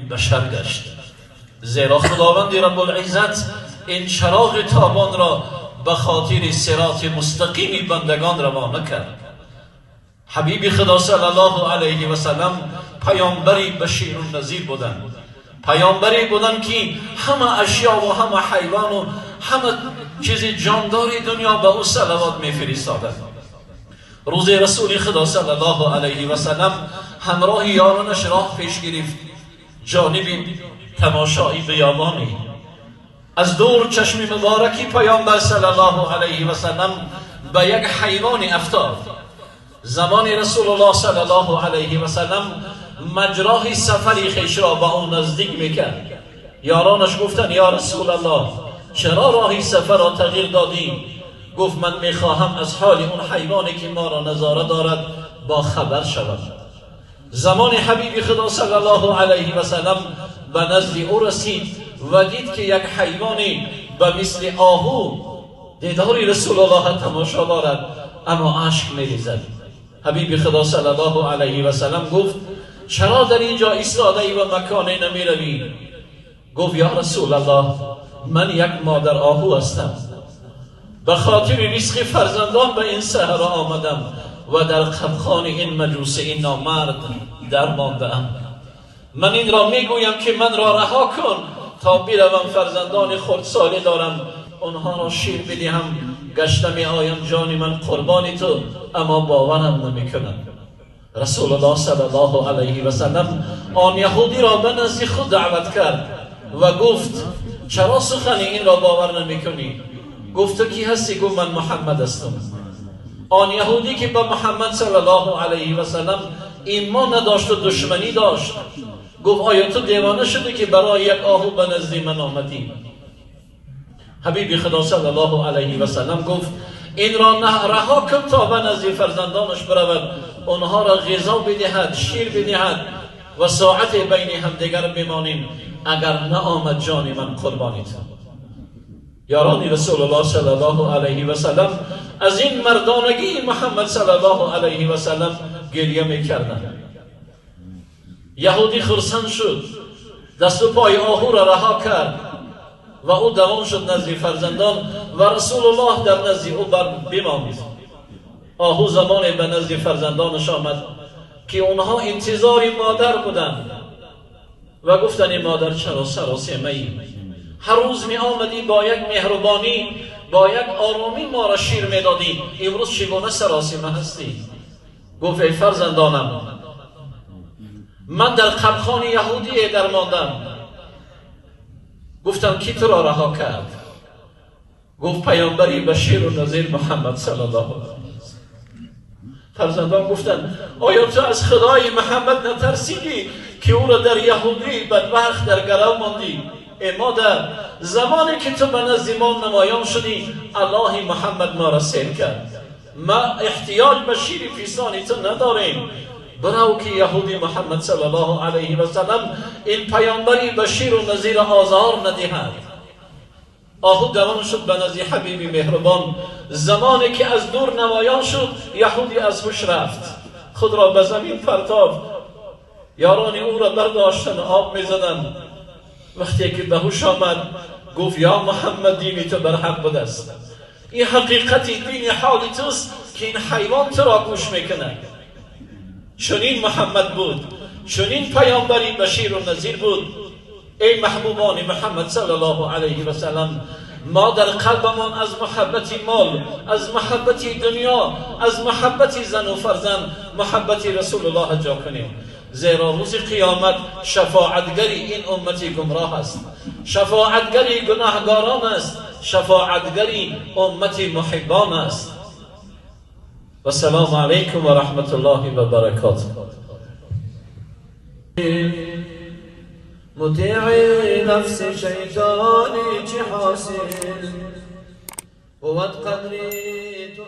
Башар гашт. Зеро Худованди Раббулиззат ин чароғи тобонро ба хотири сироти мустақими бандагон равона кард. Ҳабиби Худо саллаллоҳу алайҳи васаллам паёмбари баширу назир буданд. Паёмбаре буданд, ки ҳама ашё ва ҳама ҳайвону ҳама чизи ҷондори дунё ба ӯ салавот мефиристоданд. Рӯзе Расули Худо саллаллоҳу алайҳи васаллам ҳамроҳи ёронаш роҳ пеш гирифт ҷониби тамошои биёбонӣ. Аз дур чашми мубораки паёмбар саллаллоҳу алайҳи васаллам ба як ҳайвоне афтод. Замони Расулуллоҳ саллаллоҳу алайҳи васаллам маҷроҳи сафари хешро ба ӯ наздик мекард. Ёронаш гуфтанд: ё Расулаллоҳ, чаро роҳи сафарро тағйир додӣ? Гуфт: ман мехоҳам аз ҳоли он ҳайвоне, ки моро назора дорад, бо хабар шавам. Замони ҳабиби Худо саллаллоҳу алайҳи васаллам ба назди ӯ расид ва дид, ки як ҳайвоне ба мисли оҳу дидори Расулуллоҳ тамошо дорад, аммо ашк мерезад. Ҳабиби Худо саллаллоҳу алайҳи васаллам гуфт: чаро дар ин ҷо истодаӣ ва маконе намеравӣ? Гуфт: ё Расулаллоҳ, ман як модар оҳу ҳастам, ба хотири ризқи фарзандон ба ин саҳро омадам ва дар қабхони ин маҷуси, ин номард дар мондаам. Ман инро мегӯям, ки манро раҳо кун то биравам, фарзандони хурдсоле дорам, онҳоро шир бидиҳам, гашта меоям, ҷони ман қурбони ту, аммо боварам намекунад. Расулуллоҳ саллаллоҳу алайҳи васаллам он яҳудиро ба назди худ даъват кард ва гуфт: чаро сухани инро бовар намекунӣ? Гуфт: ту кӣ ҳастӣ? Гуфт: ман Муҳаммад ҳастам. Он яҳудӣ, ки ба Муҳаммад саллаллоҳу алайҳи васаллам имон надошт ва душманӣ дошт, гуфт: оё ту девона шудӣ, ки барои як оҳу ба назди ман омадӣ? Ҳабиби Худо саллаллоҳу алайҳи васаллам гуфт: инро раҳо кун то ба назди фарзандонаш биравад, онҳоро ғизо бидиҳад, шир бидиҳад ва соате байни ҳамдигар бимонем. Агар наомад, ҷони ман қурбони ту. Ёрони Расулуллоҳ саллаллоҳу алайҳи васаллам аз ин мардонагии Муҳаммад саллаллоҳу алайҳи васаллам гиря мекарданд. Яҳудӣ хурсанд шуд, дасту пои оҳуро раҳо кард ва ӯ давон шуд назди фарзандон ва Расулуллоҳ дар назди ӯ бимонд. Оҳу замоне ба назди фарзандонаш омад, ки онҳо интизори модар буданд ва гуфтанд: эй модар, чаро саросемаӣ? Ҳар рӯз меомадӣ, бо як меҳрубонӣ, бо як оромӣ моро шир медодӣ, имрӯз чӣ гуна саросима ҳастӣ? Гуфт: эй фарзандонам, ман дар қабхони яҳудие дармондам. Гуфтам: кӣ туро раҳо кард? Гуфт: паёмбари баширу назир Муҳаммад саллаллоҳу алайҳи. Фарзандон гуфтанд: оё ту аз Худои Муҳаммад натарсидӣ, ки ӯро дар яҳудӣ бадбахт дар гарав мондӣ? Эй модар, замоне ки ту ба назди мо намоён шудӣ, Аллоҳи Муҳаммад моро сер кард. Ма эҳтиёҷ ба шири писони ту надорем. Бирав, ки яҳуди Муҳаммад саллаллоҳу алайҳи васаллам ин паёмбари баширу назира озор надиҳад. Оҳу давон шуд ба назди ҳабиби меҳрубон. Замоне ки аз дур намоён шуд, яҳудӣ аз ҳуш рафт, худро ба замин партофт. Ёрони ӯро бардоштанд, об мезаданд. Вақте ки ба ҳуш омад, гуфт: ё Муҳаммад, дини ту барҳақ будааст. Ин ҳақиқати дини ҳоли туст, ки ин ҳайвон туро гӯш мекунад. Чунин Муҳаммад буд, чунин паёмбари баширу назир буд. Эй маҳбубони Муҳаммад саллаллоҳу алайҳи васаллам, мо дар қалбамон аз муҳаббати мол, аз муҳаббати дунё, аз муҳаббати зану фарзанд муҳаббати Расулуллоҳ ҷо кунем. Зеро рӯзи қиёмат шафоатгари ин уммати гумроҳ аст, шафоатгари гунаҳгорон аст, шафоатгари уммати муҳиббон аст. Вассалому алайкум ва раҳматуллоҳи ва баракотуҳ. مطیع نفس شیطانی چه حاصل بود قدری تو.